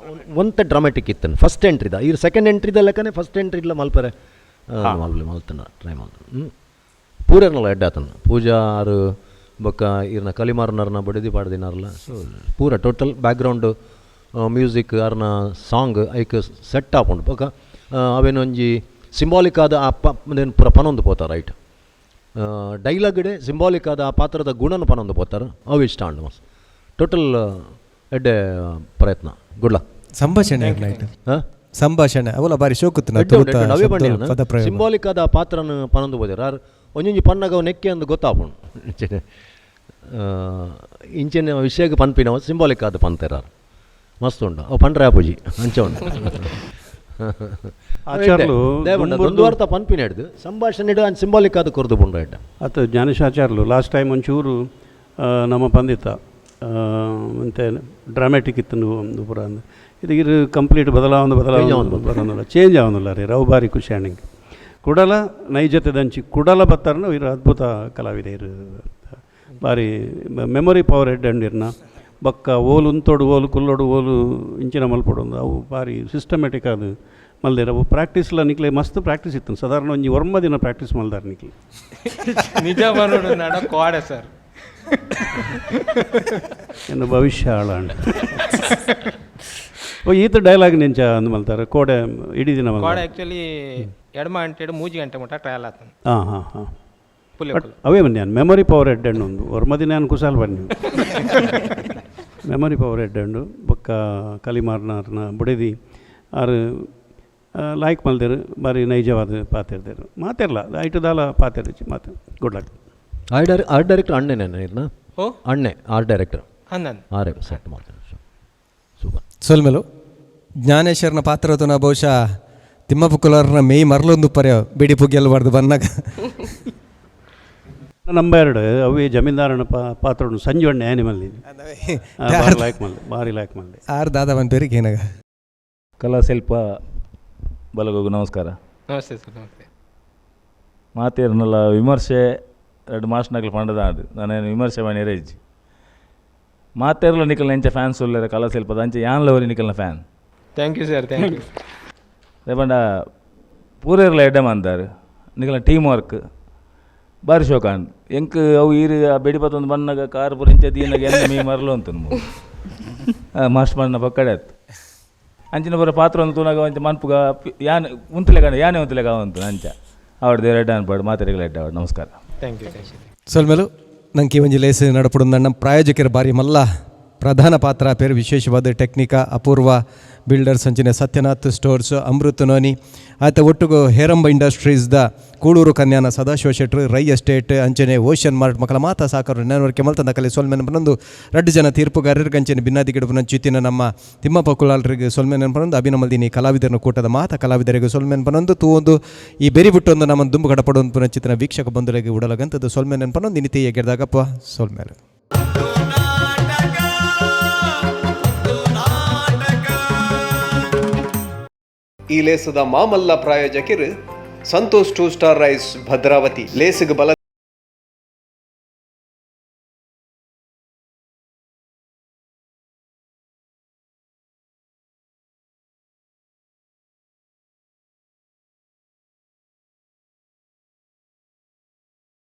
ಒಂತೆ ಡ್ರಾಮ್ಯಾಟಿಕ್ ಇತ್ತಂಡು ಫಸ್ಟ್ ಎಂಟ್ರಿದ. ಈ ಸೆಕೆಂಡ್ ಎಂಟ್ರಿದ ಲೆಕ್ಕನೆ ಫಸ್ಟ್ ಎಂಟ್ರಿಡ್ಲ ಮಲ್ಪರೆ ಮಲ್ಪಲೆ ಮಲ್ತನ ಟ್ರೈ ಮಲ್ತನ ಪೂರನಲ್ಲ ಎಡ್ಡೆ ಆತನ ಪೂಜಾ ಆರು ಬೊಕ್ಕ ಈರ್ನ ಕಲಿಮಾರ್ನರ್ನ ಬಡಿದಿ ಪಾಡ್ದಿನಾರಲ್ಲ. ಸೊ ಪೂರ ಟೋಟಲ್ ಬ್ಯಾಕ್ಗ್ರೌಂಡ್ ಮ್ಯೂಸಿಕ್ ಆರ್ನ ಸಾಂಗ್ ಐಕ್ ಸೆಟ್ ಆಪುಂಡು. ಬೊಕ್ಕ ಅವೇನೊಂಜಿ ಸಿಂಬಾಲಿಕ್ ಆದ ಆ ಪ ಪೂರ ಪನೊಂದು ಪೋತಾರ ರೈಟ್ ಡೈಲಾಗ್ಡೆ ಸಿಂಬಾಲಿಕ್ ಆದ ಆ ಪಾತ್ರದ ಗುಣನ ಪನೊಂದು ಪೋತಾರ. ಅವು ಇಷ್ಟ ಆಂಡ್ ಮಸ್ತ್ ಟೋಟಲ್ ಎಡ್ಡೆ ಪ್ರಯತ್ನ. Good luck. ಸಂಭಾಷಣೆ ಸಂಭಾಷಣೆ ಅವಲ ಬಾರಿ ಶೋಕುತ್ತಿನ ಅವೇ ಬಣ್ಣ ಸಿಂಬಾಲಿಕ್ ಆದ ಆ ಪಾತ್ರನ ಪನೊಂದು ಪೋತಾರ. ಆರ್ ಒಂಜೊಂಜಿ ಪನ್ನಗ ಅವು ನೆಕ್ಕೆ ಅಂದ್ ಗೊತ್ತಾಪುಂಡು. ಇಂಚಿನ ವಿಷಯಕ್ಕೆ ಪನ್ಪಿನವು ಸಿಂಬಾಲಿಕ್ ಆದ ಪಂತೆರ ಮಸ್ತ್ ಉಂಡು. ಅವು ಪಂಡ್ರೆ ಆಪುಜಿ ಅಂಚ ಉಂಡು. ಆಚಾರ್ಲು ಒಂದು ವಾರ್ತ ಪನ್ಪಿನ ಹಿಡ್ದು ಸಂಭಾಷಣೆ ಹಿಡ್ದು ಅಂಚ ಸಿಂಬಾಲಿಕ್ ಆದ ಕೊರ್ದು ಪುಂಡು ಎಡ್ಡೆ. ಅತ್ತ ಜ್ಞಾನೇಶಾಚಾರ್ಲು ಲಾಸ್ಟ್ ಟೈಮ್ ಒಂಚೂರು ನಮ್ಮ ಪಂದಿತ್ತ ಅಂತೆ ಡ್ರಾಮ್ಯಾಟಿಕ್ ಇತ್ತು ಒಂದು ಪೂರ ಅಂದ್. ಇದು ಇರು ಕಂಪ್ಲೀಟ್ ಬದಲಾವಣೆ ಬದಲಾವಣೆ ಬರೋದಿಲ್ಲ, ಚೇಂಜ್ ಆವೊಂದಿಲ್ಲ ರೀ. ರವು ಭಾರಿ ಖುಷಿ ಆಂಡ್ ಕುಡಲ ನೈಜತೆದಂಚಿ ಕುಡಲ ಬತ್ತಾರನ ಇರು ಅದ್ಭುತ ಕಲಾವಿದ ಇರು. ಭಾರಿ ಮೆಮೊರಿ ಪವರ್ ಹೆಡ್ ಅಂಡಿರ್ನ ಬೊಕ್ಕ ಓಲು ಉಂತೋಡು ಓಲು ಕುಲ್ಲೋಡು ಓಲು ಇಂಚಿನ ಮಲ್ಪೊಡು ಅವು ಭಾರಿ ಸಿಸ್ಟಮೆಟಿಕ್ ಅದು ಮಲ್ದೇರ್. ಅವು ಪ್ರಾಕ್ಟೀಸ್ಲ ನಿಕ್ಲೆ ಮಸ್ತ್ ಪ್ರಾಕ್ಟೀಸ್ ಇತ್ತು. ಸಾಧಾರಣ ಒಂಜಿ ಒರ್ಂಬ ದಿನ ಪ್ರಾಕ್ಟೀಸ್ ಮಲ್ದಾರ ನಿಕ್ಲೆ. ನಿಜ ಬರೋಡು ನಡ ಕೋಡೆ ಸರ್. ಎನ್ನ ಭವಿಷ್ಯ ಹಾಳಾಂಡ್. ಓ ಈತ ಡೈಲಾಗ್ ನೆಂಚ ಅಂದ್ ಮಲ್ತಾರೆ ಕೋಡೆ ಇಡೀ ದಿನ ಕೋಡೆ ಆ್ಯಕ್ಚುಲಿ ಎಡಮ ಗಂಟೆ 3 ಗಂಟೆ ಮುಟ್ಟ ಟ್ರಯಲ್ ಆತನ. ಹಾಂ ಹಾಂ ಹಾಂ. ಅವೇ ಬನ್ನಿ ನಾನು ಮೆಮೊರಿ ಪವರ್ ಹೆಡ್ ಹಣ್ಣು ಒಂದು ಒರ್ಮ ದಿನ ನಾನು ಕುಸಾಲ್ ಬನ್ನಿ ಮೆಮೊರಿ ಪವರ್ ಹೆಡ್ ಹಣ್ಣು ಬೊಕ್ಕ ಕಲಿಮಾರ್ನಾರ್ನ ಬುಡೆದಿ ಆರು ಲಾಯ್ಕ್ ಮಲ್ದೇರು ಬಾರಿ ನೈಜವಾದ ಪಾತಿರ್ದೇರು ಮಾತಿರಲ್ಲ ಐಟು ದಾಲ ಪಾತಿರ್ದಿಚ್ಚಿ ಮಾತು. Good luck. Art director ಅಣ್ಣೆ ಇರ್ನ ಅಣ್ಣೆ ಆರ್ಟ್ ಡೈರೆಕ್ಟರ್ ಆರೆ ಸೆಟ್ ಮಾಡ್ತೇನೆ. ಸೂಪರ್. ಸೊಲ್ಮೆಲು ಜ್ಞಾನೇಶ್ವರನ ಪಾತ್ರತನ ಬಹುಶಃ ತಿಮ್ಮಪ್ಪ ಕುಲಾರನ ಮೇಯ್ ಮರಲೊಂದು ಪರ್ಯ ಬಿಡಿ ಪುಗ್ಗೆಲ್ಲ ಬನ್ನಾಗ. ನಂಬ ಎರಡು ಅವೇ ಜಮೀನ್ದಾರನ ಪಾತ್ರ ಸಂಜೀವಣ್ಣ ಆ್ಯನಿಮಲ್ ಬಾರಿ ಲಾಯ್ಕ್ ಮಲ್ದೆ ಬಾರಿ ಲಾಯ್ಕ್ ಮಲ್ದೆ. ಆರ್ ದಾದಾ ಬಂದು ಏನಾಗ. ಕಲಾಶಿಲ್ಪ ಬಲಗೋಗು ನಮಸ್ಕಾರ. ನಮಸ್ತೆ ಸರ್. ನಮಸ್ತೆ. ಮಾತೇರ್ನಲ್ಲ ವಿಮರ್ಶೆ ಎರಡು ಮಾಸ್ಟ್ನಾಗಲು ಪಂಡದ ಅದು ನಾನೇನು ವಿಮರ್ಶೆ ಮಾಡಿ ಇಜ್ಜಿ ಮಾತೇರ್ಲ ನಿಕಲ್ನ ಎಂಚ ಫ್ಯಾನ್ಸ್ ಉಲ್ಲೇರ ಕಲಾಶಿಲ್ಪದ ಅಂಚೆ ಯಾನ್ಲವರಿ ನಿಕಲ್ನ fan. Thank you sir, thank you. ಅದೇ ಪಂಡ ಪೂರೇರ್ಲ ಎಡ್ಡೆ ಮಂದಾರು ನಿಕಲ್ನ ಟೀಮ್ ವರ್ಕ್ ಬಾರಿ ಶೋಕಾಂಡ್. ಎಂಕ್ ಅವು ಈರು ಆ ಬೆಡಿ ಪತ್ತೊಂದು ಬನ್ನಾಗ ಕಾರ್ ಪೂರ ಇಂಚ ದೀನಾಗ ಎನ್ನ ಮೀ ಮರಲು ಅಂತ ಮಾಸ್ಟರ್ ಮಣ್ಣ ಪಕ್ಕಡೆ ಆಯ್ತು. ಅಂಚಿನ ಪೂರ ಪಾತ್ರ ಒಂದು ತೂನಾಗ ಒಂಚ ಮನ್ಪುಗ ಯಾನೆ ಉಂತುಲೆಗ ಯಾನೆ ಉಂತುಲೆಗ ಅವಂತು ಅಂಚ ಅವಡ್ದು ಎಡ್ಡೆ ಅನ್ಪಾಡು ಮಾತೆರೆಗಳ ಎಡ್ಡೆ ಅವಡು. ನಮಸ್ಕಾರ. Thank you, thank you. ಸೊಲ್ಮೆಲು ನಂಗೆ ಒಂಜಿ ಲೇಸ್ ನಡಪುಡು ನಮ್ಮ ಪ್ರಾಯೋಜಕರ ಬಾರಿ ಮಲ್ಲ ಪ್ರಧಾನ ಪಾತ್ರ ಪೇರು ವಿಶೇಷವಾದ ಟೆಕ್ನಿಕಾ ಅಪೂರ್ವ ಬಿಲ್ಡರ್ಸ್ ಅಂಚಿನ ಸತ್ಯನಾಥ್ ಸ್ಟೋರ್ಸ್ ಅಮೃತ ನೋನಿ ಆತ ಒಟ್ಟುಗು Heramba industries the Kulur Kanyana Sadashiva ಶೆಟ್ರು ರೈ ಎಸ್ಟೇಟ್ ಅಂಚನೆ ಓಷನ್ ಮಾರ್ಟ್ ಮಕ್ಕಳ ಮಾತಾ ಸಾಕರು ನೆನವರಿಕೆ ಮಲ್ತಂದ ಕಲೆ ಸೊಲ್ಮೆನ ಪನೊಂದು ರಡ್ಡು ಜನ ತೀರ್ಪುಗಾರರಿಗೆ ಅಂಚನೆ ಬಿನ್ನಾದಿ ಗಿಡಪುನ ಚಿತ್ತಿನ ನಮ್ಮ ತಿಮ್ಮಪ್ಪ ಕುಲಾಲ್ರಿಗೆ ಸೊಲ್ಮೆನ ಪನೊಂದು ಅಭಿನಮಲ್ದಿನಿ ಕಲಾವಿದರನ್ನು ಕೂಟದ ಮಾತಾ ಕಲಾವಿದರಿಗೆ ಸೊಲ್ಮೆನ್ ಪನೊಂದು ತೂ ಒಂದು ಈ ಬೆರಿ ಬಿಟ್ಟೊಂದು ನಮ್ಮ ದುಂಬು ಕಡಪಡೊಂದು ಪುನಚಿತ್ತಿನ ವೀಕ್ಷಕ ಬಂಧುಗಳಿಗೆ ಉಡಲಗಂತದ್ದು ಸೊಲ್ಮೆನ ಪನೊಂದು ನಿತಿ ಎಗೆರ್ದಾಗಪ್ಪ ಸೊಲ್ಮೇಲೆ. ಈ ಲೇಸದ ಮಾಮಲ್ಲ ಪ್ರಾಯೋಜಕರು Santosh two star rice Bhadravati. ಲೇಸಿಗೆ ಬಲ